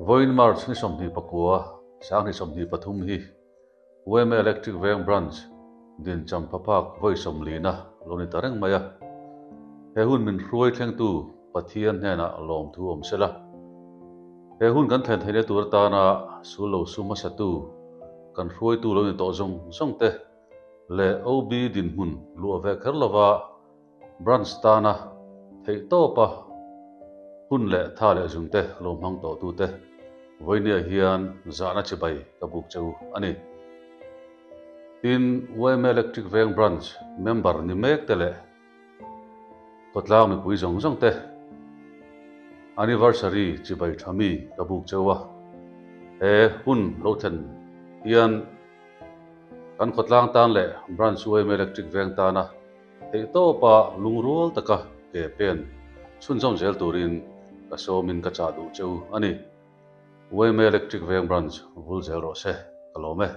Vawiin March ni 29, 2023 hi yma Electric Veng Branch din champhaphak vawi 40 na lo ni ta reng mai a. He hun min hruai thlengtu Pathian hnenah lawmthu awm sela. He hun kan thlen theihna tur atana sul lo su hmasatu kan hruaitu lo ni tawh zawng zawng te leh OB dinhmun luah ve kher lova Branch tana theihtawpa hun leh tha leh zungte lo hmang tawhtute vawinia hian zahna chibai ka buk che u a ni. Tin, yma Electric Veng Branch member ni mek te leh khawtlang mipui zawng zawng te anniversary chibai tha mi ka buk che u a. He hun lo thlen hian kan khawtlang tan leh Branch yma Electric Veng tana Theihtawpa lungrual taka ke pen chhunzawm zel turin ka sawmin ka chah duh che u a ni. Yma Electric Veng Branch vul zel rawh se, ka lawm e.